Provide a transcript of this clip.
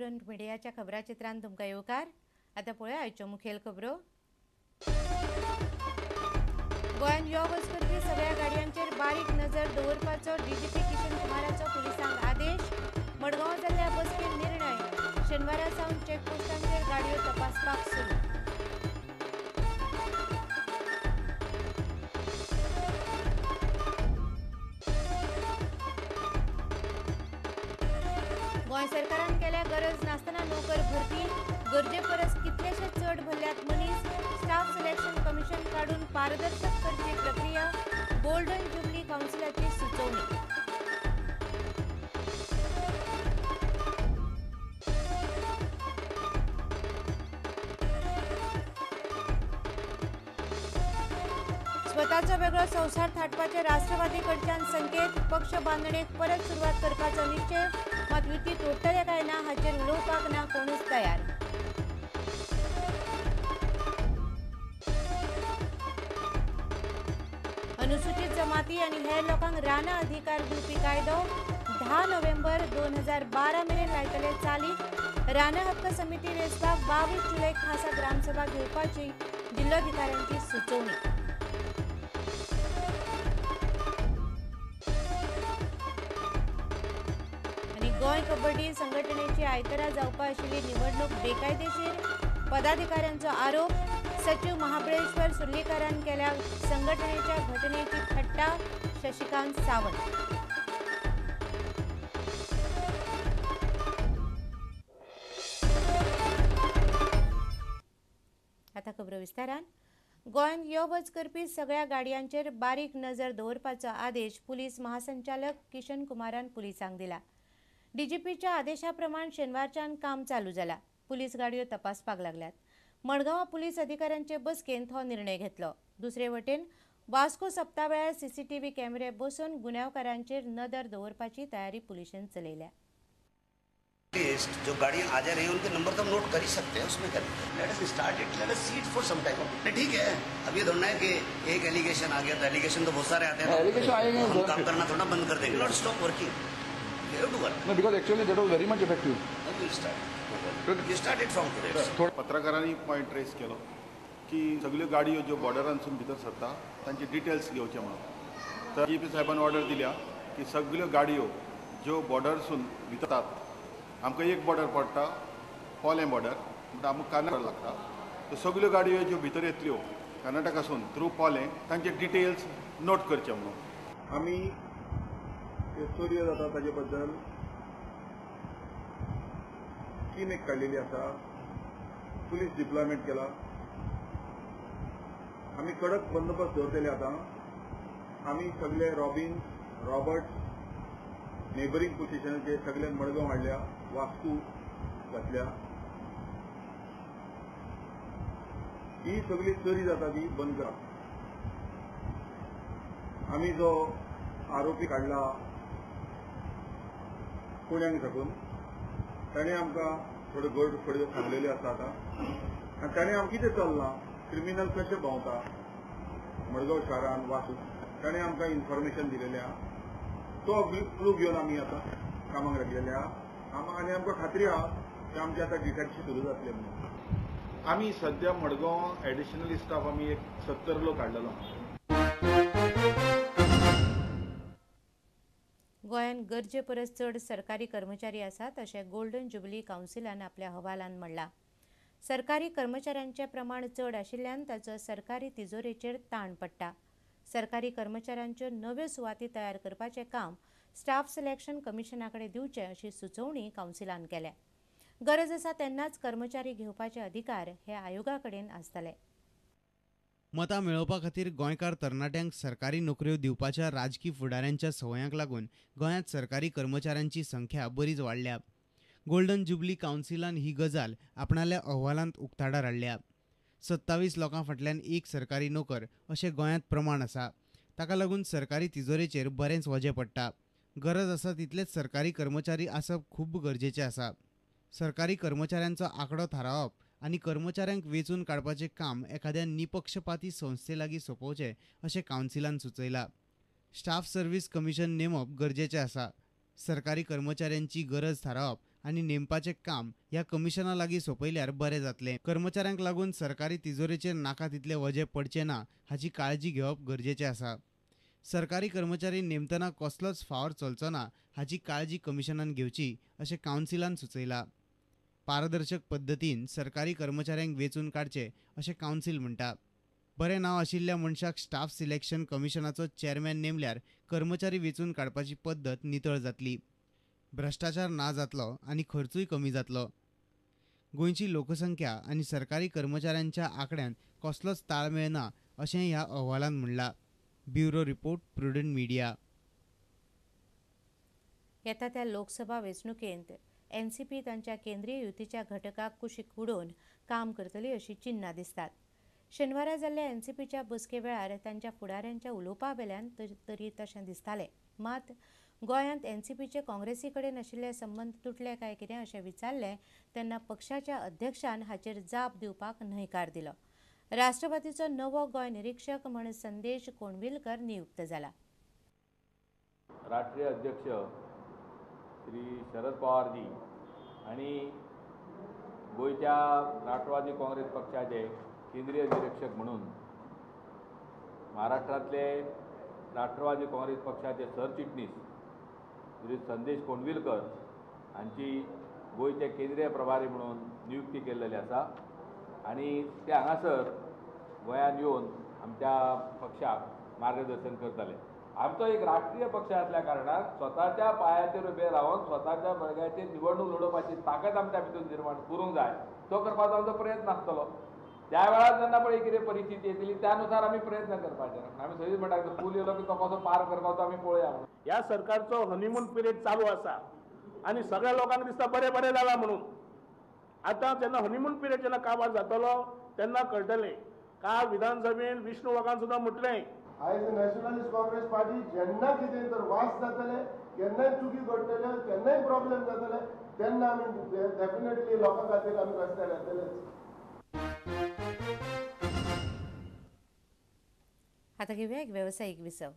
Print मिडियाच्या खबराचित्रांत तुमकां येवकार। आतां पळया आयच्यो मुखेल खबरो। गोंयांत यो वच करपी सगळ्या गाडयांचेर बारीक नजर दवरपाचो डीजीपी किशन कुमाराचो पुलिसांक आदेश। मडगांव जाल्ल्या बसकेन निर्णय। शेनवारा सावन चेकपोस्टांचेर गाडयो तपासपाक सुरू। गोंय सरकारान केल्या गरज नासतना नोकर भरती, गरजे परस कितलेशे चड भरल्यात मनीस। स्टाफ सिलेक्शन कमिशन काडून पारदर्शक करची प्रक्रिया, गोल्डन जुबली काउन्सिलाची सुचोवणी। स्वताचो वेगळो संवसार थाटपाचे राष्ट्रवादी कडच्यान संकेत। पक्ष बांदणेक परत सुरवात करपाचो निश्चय, मात युती तोडटले काय ना हाचेर उलोवपाक ना कोणूच तयार। अनुसूचित जमाती आनी हेर लोकांक रानां अधिकार दिवपी कायदो 10 नोव्हेंबर 2012 मेरेन लायतले चालीक। रानां हक्क समिती वेंचपाक 22 जुलय खासा ग्रामसभा घेवपाची जिल्लोधिकाऱ्यांची सुचोवणी। गोंय कबड्डी संघटनेची आयतारा जावपा आशिल्ली निवडणूक बेकायदेशीर, पदाधिकाऱ्यांचो आरोप। सचिव महाबळेश्वर सुर्लीकारान केल्या संघटनेच्या घटनेची थट्टा। शशिकांत सावंत। आता खबरो विस्तारान। गोंयांत यो वच करपी सगळ्या गाडयांचेर बारीक नजर दवरपाचो आदेश पुलीस महासंचालक किशन कुमारान पुलिसांक दिला। डीजीपीच्या आदेशा प्रमाण शेनवारच्यान काम चालू जाला। पुलीस गाडयो तपासपाक लागल्यात। मडगांव पुलीस अधिकाऱ्यांचे बसकेंत हो निर्णय घेतलो। दुसरे वटेन वास्को सप्ता वेळार सीसीटीव्ही कॅमेरे बसोवन गुन्यांवकारांचेर नदर दवरपाची तयारी पुलिशेन चलयल्या। जो गाड़ियां आ जा रही है उनके नंबर तो हम नोट कर ही सकते हैं, उसमें कर let us start it, let us see it for some time. ठीक है, अब ये थोड़ा है कि एक एलिगेशन आ गया तो एलिगेशन तो बहुत सारे आते हैं, एलिगेशन आएंगे, हम काम करना थोड़ा बंद कर देंगे। Not stop working, you have to work. No, because actually that was very much effective. We start, you start it from today. पत्रकारांनी पॉयंट रेस केलो की सगळ्यो गाडयो ज्यो बॉर्डरांसून भितर सरता तांचे डिटेल्स घेवचे म्हणून। तर जी पी साहेबान ऑर्डर दिल्या की सगळ्यो गाडयो ज्यो बॉर्डरसून भितर, आमकां एक बॉर्डर पडटा पोलें बॉर्डर, म्हणटा आमकां कर्नाटक लागता, तर सगळ्यो गाडयो ज्यो भितर येतल्यो कर्नाटकासून थ्रू पोलें तांचे डिटेल्स नोट करचे म्हणून। आमी चोरयो जाता ताजे बद्दल टीम एक काडलेली आसा, पुलीस डिप्लॉयमेंट केला, आमी कडक बंदोबस्त दवरतले। आतां आमी सगळे रॉबिन रॉबर्ट नेबरींग पुलीस स्टेशनाचे सगळे मडगांव हाडल्या, वास्को घातल्या। ही सगळी चोरी जाता ती बंद करा। आमी जो आरोपी काडला पुण्याक साकून, ताणें आमकां थोड्यो गड थोड्यो सांगलेल्यो आसा आतां, आनी ताणें आमकां कितें चल्लां, क्रिमिनल कशें भोंवता मडगांव शारान वास्को, ताणें आमकां इन्फॉर्मेशन दिलेलें आहा। तो क्लू घेवन आमी आतां कामाक लागलेले आहा आनी आमकां खात्री आहा की आमचें आतां डिटेक्शन सुरू जातलें म्हणून। आमी सद्या मडगांव एडिशनल स्टाफ आमी एक 70 लोक हाडलेलो। गोंयांत गरजे परस चड सरकारी कर्मचारी आसात अशें गोल्डन जुबली काउन्सिलान आपल्या अहवालान म्हणलां। सरकारी कर्मचाऱ्यांचें प्रमाण चड आशिल्ल्यान ताचो सरकारी तिजोरेचेर ताण पडटा। सरकारी कर्मचाऱ्यांच्यो नव्यो सुवाती तयार करपाचें काम स्टाफ सिलेक्शन कमिशना कडेन दिवचें अशी सुचोवणी काउन्सिलान केल्या। गरज आसा तेन्नाच कर्मचारी घेवपाचे अधिकार हे आयोगा कडेन आसतले। मतां मेळोवपा खातीर गोंयकार तरणाट्यांक सरकारी नोकऱ्यो दिवपाच्या राजकी फुडाऱ्यांच्या संवयांक लागून गोंयांत सरकारी कर्मचाऱ्यांची संख्या बरीच वाडल्या। गोल्डन जुबली काउन्सिलान ही गजाल आपणाल्या अहवालांत उक्ताडार हाडल्या। 27 लोकां फाटल्यान एक सरकारी नोकर अशें गोंयांत प्रमाण आसा। ताका लागून सरकारी तिजोरेचेर बरेंच वजें पडटा। गरज आसा तितलेच सरकारी कर्मचारी आसप खूब गरजेचें आसा। सरकारी कर्मचाऱ्यांचो आंकडो थारावप आनी कर्मचाऱ्यांक वेंचून काडपाचें काम एखाद्या निपक्षपाती संस्थे लागीं सोंपोवचें अशें काउन्सिलान सुचयलां। स्टाफ सर्वीस कमिशन नेमप गरजेचें आसा। सरकारी कर्मचाऱ्यांची गरज थारावप आनी नेमपाचें काम ह्या कमिशना लागीं सोंपयल्यार बरें जातलें. कर्मचाऱ्यांक लागून सरकारी तिजोरेचेर नाका तितले वजें पडचें ना हाची काळजी घेवप गरजेचें आसा. सरकारी कर्मचारी नेमतना कसलोच फावर चलचो ना हाची काळजी कमिशनान घेवची अशें कावन्सिलान सुचयलां. पारदर्शक पद्दतीन सरकारी कर्मचाऱ्यांक वेंचून काडचे अशें कावन्सिल म्हणटा. बरें नांव आशिल्ल्या मनशाक स्टाफ सिलेक्शन कमिशनाचो चेअरमॅन नेमल्यार कर्मचारी वेंचून काडपाची पद्दत नितळ जातली, भ्रश्टाचार ना जातलो आनी खर्चूय कमी जातलो. गोंयची लोकसंख्या आनी सरकारी कर्मचाऱ्यांच्या आंकड्यांत कसलोच ताळमेळ ना अशें ह्या अहवालांत म्हणलां. Bureau report, Prudent Media. येता त्या लोकसभा वेंचणुकेंत एनसीपी तांच्या केंद्रीय युतीच्या घटकाक कुशीक उडोवन काम करतली अशी चिन्हां दिसतात. शेनवारा जाल्ल्या एनसीपीच्या बसके वेळार तांच्या फुडाऱ्यांच्या उलोवपा वेल्यान तरी तशें दिसतालें. मात गोंयांत एनसीपीचे काँग्रेसी कडेन आशिल्ले संबंद तुटले काय कितें अशें विचारलें तेन्ना पक्षाच्या अध्यक्षान हाचेर जाप दिवपाक न्हयकार दिलो. राष्ट्रवादीचो नवो गोंय निरीक्षक म्हण संदेश कोणविलकर नियुक्त जाला. राष्ट्रीय अध्यक्ष श्री शरद पवारजी आनी गोंयच्या राष्ट्रवादी काँग्रेस पक्षाचे केंद्रीय निरीक्षक म्हणून महाराष्ट्रांतले राष्ट्रवादी काँग्रेस पक्षाचे सरचिटणीस श्री संदेश कोणविलकर हांची गोंयचे केंद्रीय प्रभारी म्हणून नियुक्ती केल्लेली आसा आनी ते हांगासर गोंयांत येवन आमच्या पक्षाक मार्गदर्शन करतले. आमचो एक राष्ट्रीय पक्ष आसल्या कारणान स्वताच्या पांयाचेर उबे रावन स्वताच्या बळग्याचेर निवडणूक लडोवपाची ताकद आमच्या भितर निर्माण करूंक जाय, तो करपाचो आमचो प्रयत्न आसतलो. त्या वेळार जेन्ना पळय कितें परिस्थिती येतली त्यानुसार आमी प्रयत्न करपाचे. आमी सदींच म्हणटा पूल येयलो की तो कसो पार करपाचो आमी पळोवया. ह्या सरकारचो हनीमून पिरियड चालू आसा आनी सगळ्या लोकांक दिसता बरें बरें जालां म्हणून. आतां जेन्ना हनीमून पिरियड जेन्ना काबार जातलो तेन्ना कळटलें. काल विधानसभेन विष्णू वाघान सुद्दां म्हटलें, आयज नॅशनलिस्ट काँग्रेस पार्टी जेन्ना कितें तर वास जातले, केन्नाय चुकी घडटल्यो, केन्नाय प्रॉब्लेम जातले, तेन्ना आमी डेफिनेटली लोकां खातीर आमी रस्त्यार येतलेच. आता घेऊया एक व्यावसायिक विसव.